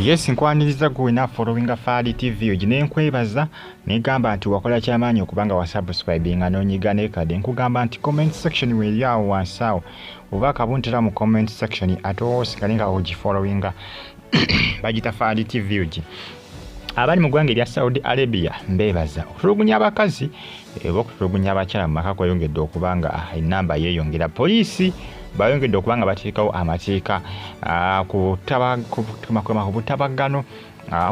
Yes, nkwaniriza gwe wena followinga Fahad TV ogi nenkwebaza negamba nti wakola kyamaanyi okubanga wa subscribinga n'onyiga nekade. Nkugamba nti comment section weeri awo wansi awo oba akabuntera mu comment section ate osigale nga ogifollowinga bagita Fahad TV ogi. Abali mu ggwanga erya Saudi Arabia mbeebaza okutulugunya abakazi oba okutulugunya abakyala mu maka kweyongedde okuba nga ennamba yeeyongera. Poliisi bayongedde okuba nga bateekawo amateeka ku butabagano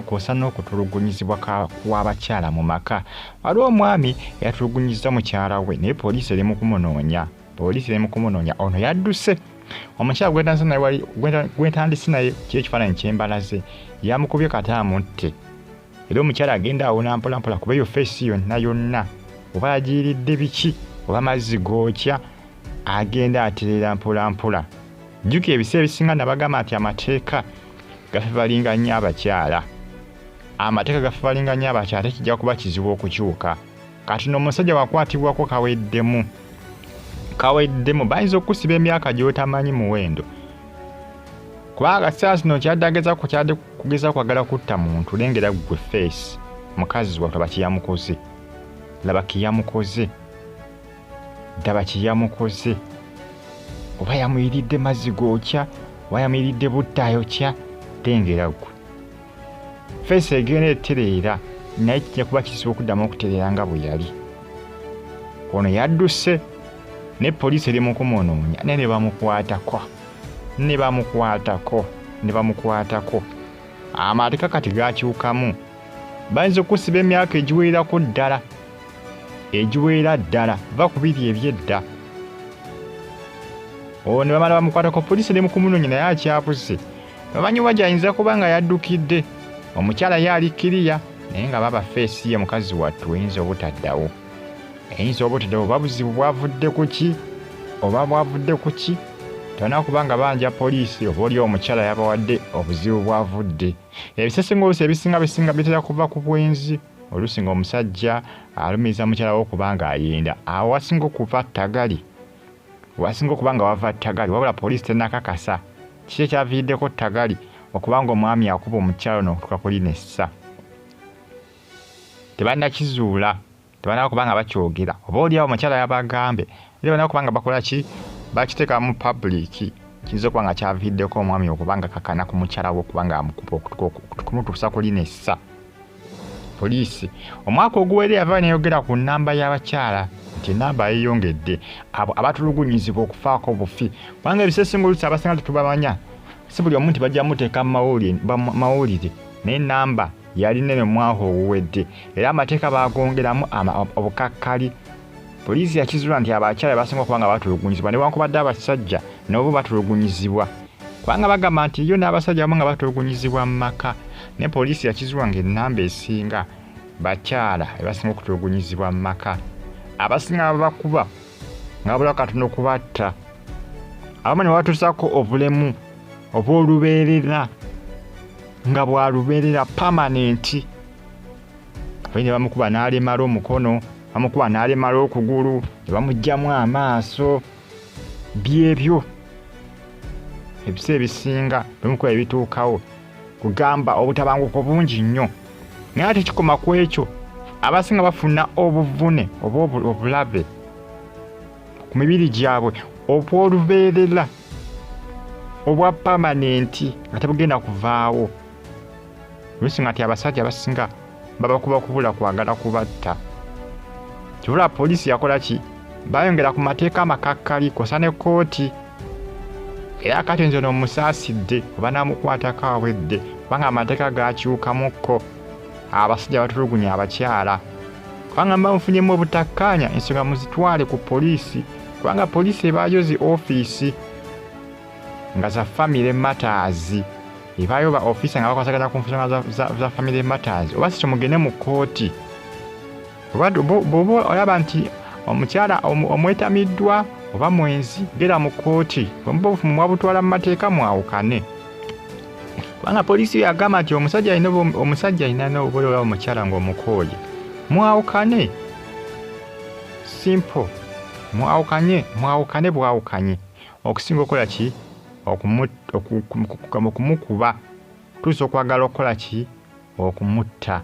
kwosa n'okutulugunyizibwa kw'abakyala mu maka. Waliwo omwami eyatulugunyizza mukyala we naye poliisi eri mu kumunoonya. Poliisi eri mu kumunoonya, ono yadduse. Omukyala gwentandise naye kiri ekifaananyi kyembalaze yamukubye kataamutte era omukyala agenda awona mpola mpola kuba eyo feesi yonna yonna oba yagiyiridde biki oba mazzi gookya agenda atereera mpola mpola. Jjukira ebiseera ebisinga nabagamba nti amateeka gafevalinga nnyo abakyala, amateeka gafevalinga nnyo abakyala, ate kijja kuba kizibu okukyuka. Kati no omusajja wakwatibwako kaweddemu kaweddemu, bayinza okukusiba emyaka gy'otamanyi muwendo kubanga saa zino kyadde ageza kyadde kugeza kwagala kutta muntu. Lengera ggwe feesi mukazi wattu laba kyeyamukoze, laba kyeyamukoze, ddaba kyeyamukoze, oba yamuyiridde mazzi gookya oba yamuyiridde butta ayokya. Lengera ggwe feesi egenda etereera naye kijja kuba kizibu okuddamu okutereera nga bwe yali. Ono yadduse ne poliisi eri mu kumunoonya naye ne bamukwatako ne bamukwatako ne bamukwatako. Amateeka kati gakyukamu, bayinza okusiba emyaka egiwererako ddala egiwerera ddala va ku biri ebyedda. Ono ne bamala bamukwatako, poliisi eri mu kumunoonya naye akyabuze. Bamanyi wa gy'ayinza kuba nga yaddukidde. Omukyala ye ali kiriya naye nga baba feesi ye mukazi wattu eyinza obutaddawo, eyinza obutaddawo. Oba buzibu bwavudde ku ki oba bwavudde ku ki, tolina kuba nga banja poliisi oba oli omukyala yabawadde obuzibu bwavudde. Ebisesinga oluusi ebisinga bisinga bitera kuva ku bwenzi. Oluusi ng'omusajja alumiriza mukyala we okuba ng'ayenda, awo wasinga okuva ttagali, wasinga okuba nga wava ttagali. Wabula poliisi tennakakasa kiki ekyaviiriddeko ttagali okuba ng'omwami akuba omukyala ono okutuuka ku lino essa. Tebannakizuula, tebanaba kuba nga bakyogera, oba oliawo omukyala yabagambe era banaba kuba nga bakola ki, bakiteeka mu public. Kiyinza okuba nga kyaviiriddeko omwami okuba nga kakana ku mukyala we okuba nga amukuba okumutuusa ku lino essa. Poliisi omwaka oguwedde yava neyogera ku nnamba y'abakyala nti ennamba yeeyongedde abo abatulugunyizibwa okufaako obufi, kubanga ebiseera oluusi abasinga tetubamanya, si buli omu nti bajja muteeka mu mawulire, naye ennamba yali nnene omwaka oguwedde era amateeka baagongeramu obukakkali. Poliisi yakizuula nti abakyala basinga okuba nga batulugunyizibwa newankubadde abasajja nabo batulugunyizibwa, kubanga bagamba nti yo n'abasajja abamu nga batulugunyizibwa mu maka, naye poliisi yakizuula ng'ennamba esinga bakyala ebasinga okutulugunyizibwa mu maka. Abasinga babakuba nga babula katono kubatta, abamu ne babatuusaako obulemu obw'olubeerera nga bwa lubeerera pamanenti. Abayi ne bamukuba n'alemala omukono, bamukuba n'alemala okugulu, ne bamuggyamu amaaso. Byebyo ebiseera ebisinga bimukuba ebituukawo, kugamba obutabanguko bungi nnyo. Naye ate kikoma ku ekyo, abasinga bafuna obuvune oba obulabe ku mibiri gyabwe obw'olubeerera obwa pamanenti nga tebugenda kuvaawo. Oluusi nga nti abasajja abasinga babakuba kubula kwagala kubatta. Kibula poliisi yakola ki? Bayongera ku mateeka amakakkali kwosa ne kkooti. Era kati nze ono musaasidde oba namukwatako awedde, kubanga amateeka gakyukamukko. Abasajja batulugunya abakyala, kubanga mba mufunyemu obutakkaanya ensonga muzitwale ku poliisi, kubanga poliisi ebaayo zi ofiisi nga za family matters, ebaayo ba ofiisa nga bakwasaganya ku nsonga za family matters, oba si kyo mugende mu kkooti. Bw'oba olaba nti omukyala omwetamiddwa oba mwenzi, gera mu kkooti, bwemuba obufumu mwabutwala mu mateeka mwawukane. Kubanga poliisi yo yagamba nti omusajja alina n'obubole olaba omukyala ng'omukooye, mwawukane. Simple, mwawukanye, mwawukane bwawukanye okusinga okukola ki, okumukuba. Tuusa okwagala okukola ki? Okumutta.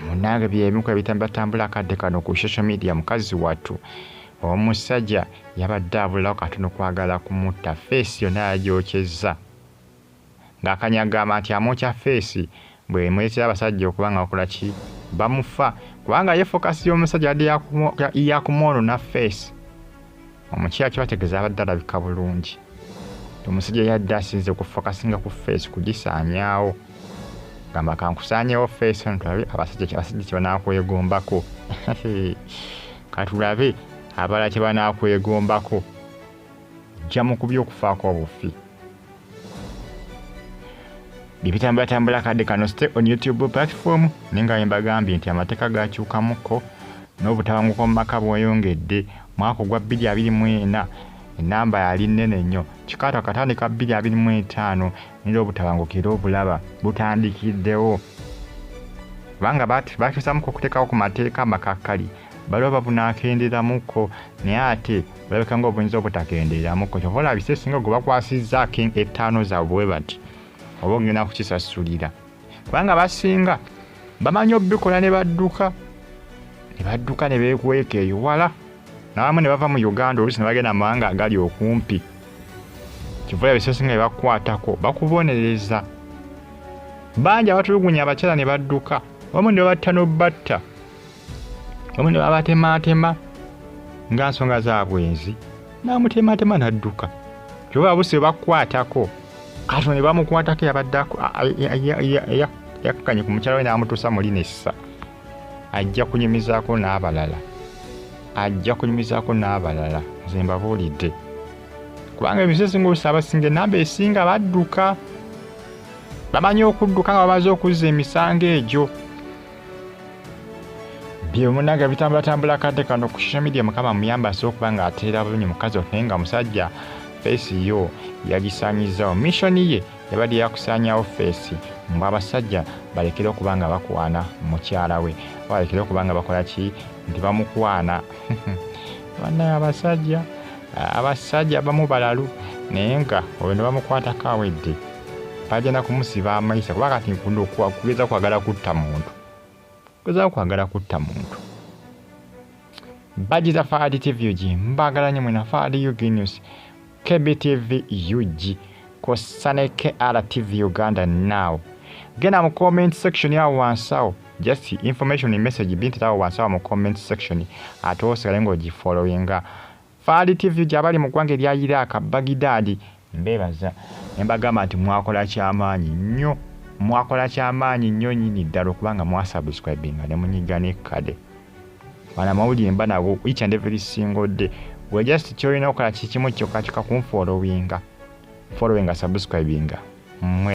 Munange byebimu ku ebitambatambula akadde kano ku social media. Mukazi wattu omusajja yabadde abulawo katono kwagala kumutta, face yonna yagyokyezza ng'akanya agamba nti amwokya face bwemuleetera abasajja okuba nga bakola ki? Bamufa, kubanga ye focus y'omusajja yadde yakumwonona face. Omukyala kibategeeza abadde alabika bulungi, omusajja yadde asinze kufocusinga ku face kugisaanyaawo, gamba kankusaanyewo face ono tulabe abasajja kye banakwegombako, katulabe abalala kye banakwegombako, jja mukubye okufaako obufi. Bibitambulatambula kadde kano. Stay on YouTube platform. Naye nga mbagambye nti amateeka gakyukamuko n'obutabanguko mu maka bweyongedde. Mwaka ogwa 2024 enamba yali nnene nnyo, kikaata katandika 2025 nera obutabanguko era obulaba butandikiddewo, kubanga bakyusamuko okuteekawo ku mateeka amakakkali, baliwo babunakenderamuko, naye ate bulabika nga obuyinza obutakendeeramuko. Kyova olabise singa gwe bakwasizzaako ettaano zaabwe bwe bati, oba ogenda kukisasulira, kubanga basinga bamanyi obikola ne badduka, ne badduka ne beekweka eyo wala, n'abamu ne bava mu Uganda oluusi ne bagenda mu mawanga agali okumpi. Kyova olabise singa bye bakukwatako bakubonereza. Bangi abatulugunya abakyala ne badduka, abamu ne babatta n'obbatta, abamu ne babatemaatema nga nsonga za bwenzi, n'amutematema n'adduka. Kyova abusi bwe bakukwatako katono ne bamukwatako, yabadde yakkakanye ku mukyala we n'amutuusa mu linessa, ajja kunyumizaako n'abalala, ajja kunyumizaako n'abalala. Nze mbabuulidde, kubanga ebintu ebisinga oluusi abasinga enamba esinga badduka, bamanyi okudduka nga bamaze okuzza emisango egyo. Byemunaga bitambulatambula akadde kano ku social media. Mukama muyamba asobola okuba nga ateera bulungi mukazi, naye nga musajja face yo yagisaanyizaawo. Mission ye yabadde yakusaanyaawo face, mbw abasajja balekere okuba nga bakwana mukyala we, balekere okuba nga bakola ki nti bamukwana. Bannaye abasajja, abasajja abamu balalu, naye nga oyo ne bamukwatako awedde, bagenda kumusiba amaisa, kuba kati kugeza kwagala kutta muntu, kugeza kwagala kutta muntu. Bagiza Fahad TV UG, mbagala nnyo mwena. Fahad UG News, KBTV UG, kwossa ne KRTV Uganda. Now genda mu comment section awo wansi awo, just information message binterawo wansi awo mu comment section, ate osigale ng'ogifollowinga Fahad TV UG. Abali mu ggwanga erya Iraq, Baghdad, mbeebaza ne mbagamba nti mwakola kyamaanyi nnyo, mwakola kyamaanyi nnyo nnyini ddala okubanga mwasubscribinga ne munyiga n'ekkade. Bana mawulire mba nago each and every single day. We just kyolina okukola kikimu kyokka kyokka, kunfollowinga, followinga, subscribinga mwe.